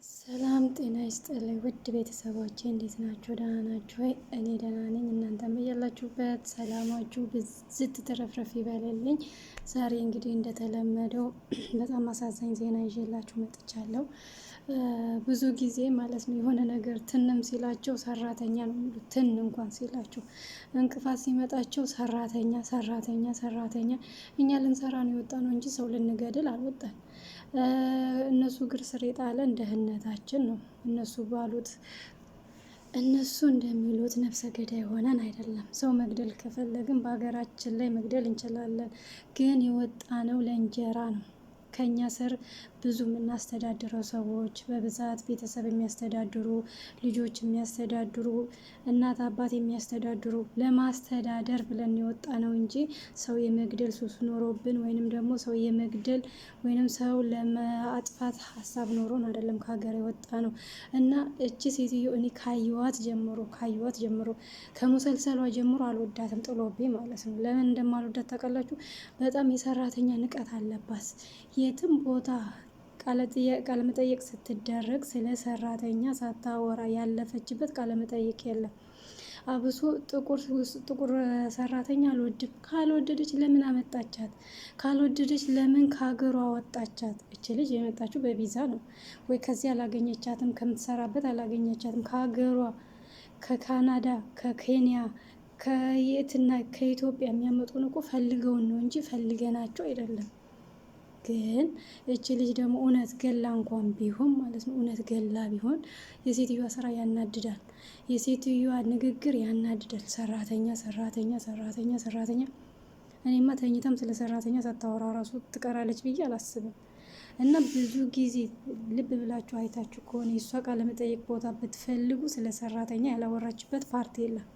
ሰላም ጤና ይስጥልኝ ውድ ቤተሰቦቼ፣ እንዴት ናችሁ? ደህና ናችሁ ወይ? እኔ ደህና ነኝ። እናንተም በያላችሁበት ሰላማችሁ ብዝት ትረፍረፍ ይበልልኝ። ዛሬ እንግዲህ እንደተለመደው በጣም አሳዛኝ ዜና ይዤላችሁ መጥቻለሁ። ብዙ ጊዜ ማለት ነው የሆነ ነገር ትንም ሲላቸው ሰራተኛ ነው የሚሉት። ትን እንኳን ሲላቸው እንቅፋት ሲመጣቸው ሰራተኛ ሰራተኛ ሰራተኛ። እኛ ልንሰራ ነው የወጣ ነው እንጂ ሰው ልንገድል አልወጣን። እነሱ እግር ስር የጣለን ደህንነታችን ነው። እነሱ ባሉት እነሱ እንደሚሉት ነፍሰ ገዳይ ሆነን አይደለም። ሰው መግደል ከፈለግን በሀገራችን ላይ መግደል እንችላለን። ግን የወጣ ነው ለእንጀራ ነው። ከኛ ስር ብዙ የምናስተዳድረው ሰዎች በብዛት ቤተሰብ የሚያስተዳድሩ፣ ልጆች የሚያስተዳድሩ፣ እናት አባት የሚያስተዳድሩ፣ ለማስተዳደር ብለን የወጣ ነው እንጂ ሰው የመግደል ሱስ ኖሮብን ወይንም ደግሞ ሰው የመግደል ወይንም ሰው ለማጥፋት ሀሳብ ኖሮን አይደለም ከሀገር የወጣ ነው። እና እቺ ሴትዮ እኔ ካየዋት ጀምሮ ከሙሰልሰሏ ጀምሮ አልወዳትም፣ ጥሎብኝ ማለት ነው። ለምን እንደማልወዳት ታውቃላችሁ? በጣም የሰራተኛ ንቀት አለባት። የትም ቦታ ቃለመጠየቅ ስትደረግ ስለ ሰራተኛ ሳታወራ ያለፈችበት ቃለመጠይቅ የለም። አብሶ ጥቁር ሰራተኛ አልወድም። ካልወደደች ለምን አመጣቻት? ካልወደደች ለምን ከሀገሯ አወጣቻት? እች ልጅ የመጣችው በቪዛ ነው ወይ? ከዚህ አላገኘቻትም፣ ከምትሰራበት አላገኘቻትም። ከሀገሯ ከካናዳ፣ ከኬንያ፣ ከየትና ከኢትዮጵያ የሚያመጡን እኮ ፈልገውን ነው እንጂ ፈልገናቸው አይደለም። ግን እቺ ልጅ ደግሞ እውነት ገላ እንኳን ቢሆን ማለት ነው፣ እውነት ገላ ቢሆን የሴትዮዋ ስራ ያናድዳል። የሴትዮዋ ንግግር ያናድዳል። ሰራተኛ ሰራተኛ ሰራተኛ ሰራተኛ። እኔማ ተኝታም ስለ ሰራተኛ ሳታወራ ራሱ ትቀራለች ብዬ አላስብም። እና ብዙ ጊዜ ልብ ብላችሁ አይታችሁ ከሆነ የእሷ ቃለ መጠይቅ ቦታ ብትፈልጉ ስለ ሰራተኛ ያላወራችበት part የለም።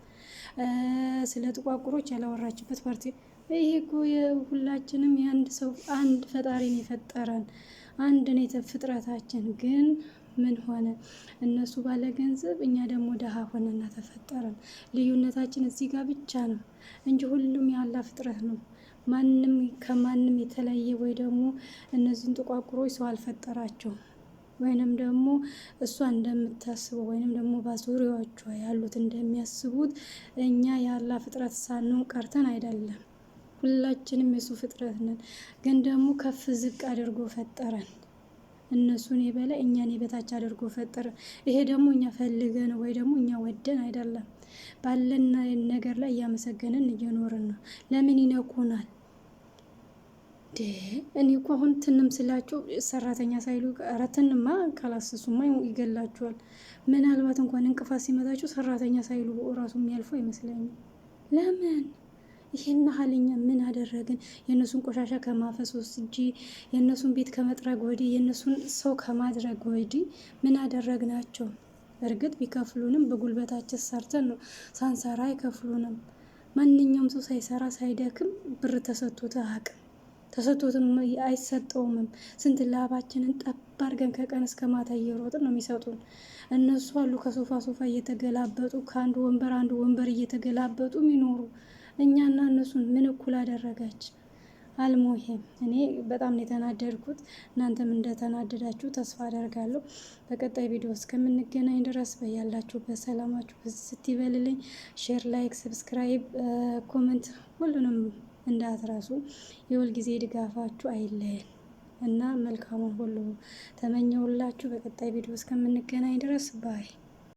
ስለ ጥቋቁሮች ያላወራችበት part። ይሄ እኮ የሁላችንም የአንድ ሰው አንድ ፈጣሪን የፈጠረን አንድ ነው ፍጥረታችን። ግን ምን ሆነ? እነሱ ባለ ገንዘብ፣ እኛ ደግሞ ደሃ ሆነና ተፈጠረን። ልዩነታችን እዚህ ጋር ብቻ ነው እንጂ ሁሉም ያላ ፍጥረት ነው። ማንም ከማንም የተለየ ወይ ደግሞ እነዚህን ጥቋቁሮች ሰው አልፈጠራቸውም። ወይንም ደግሞ እሷ እንደምታስበው ወይንም ደግሞ በዙሪያዎቿ ያሉት እንደሚያስቡት እኛ ያላ ፍጥረት ሳንሆን ቀርተን አይደለም። ሁላችንም የሱ ፍጥረት ነን። ግን ደግሞ ከፍ ዝቅ አድርጎ ፈጠረን። እነሱን የበላይ እኛን የበታች አድርጎ ፈጠረን። ይሄ ደግሞ እኛ ፈልገን ወይ ደግሞ እኛ ወደን አይደለም። ባለን ነገር ላይ እያመሰገንን እየኖርን ነው። ለምን ይነኩናል? እኔ እኮ አሁን ትንም ስላቸው ሰራተኛ ሳይሉ ኧረ ትንማ ካላሰሱማ ይገላቸዋል። ምናልባት እንኳን እንቅፋት ሲመታቸው ሰራተኛ ሳይሉ ራሱ የሚያልፉ አይመስለኝም። ለምን ይሄን ያህል እኛ ምን አደረግን? የእነሱን ቆሻሻ ከማፈስ ወስጂ፣ የእነሱን ቤት ከመጥረግ ወዲህ፣ የእነሱን ሰው ከማድረግ ወዲህ ምን አደረግናቸው? እርግጥ ቢከፍሉንም በጉልበታችን ሰርተን ነው። ሳንሰራ አይከፍሉንም። ማንኛውም ሰው ሳይሰራ ሳይደክም ብር ተሰጥቶት አያውቅም። ተሰጥቶትም አይሰጠውምም። ስንት ላባችንን ጠብ አድርገን ከቀን እስከ ማታ እየሮጥን ነው የሚሰጡን። እነሱ አሉ ከሶፋ ሶፋ እየተገላበጡ፣ ከአንዱ ወንበር አንዱ ወንበር እየተገላበጡ የሚኖሩ። እኛና እነሱን ምን እኩል አደረጋች? አልሞሄም እኔ በጣም ነው የተናደድኩት። እናንተም እንደተናደዳችሁ ተስፋ አደርጋለሁ። በቀጣይ ቪዲዮ እስከምንገናኝ ድረስ በያላችሁበት ሰላማችሁ ብዝት ይበልልኝ። Share፣ like፣ subscribe፣ comment ሁሉንም እንዳትረሱ። የሁል ጊዜ ድጋፋችሁ አይለየን እና መልካሙን ሁሉ ተመኘውላችሁ። በቀጣይ ቪዲዮ እስከምንገናኝ ድረስ bye።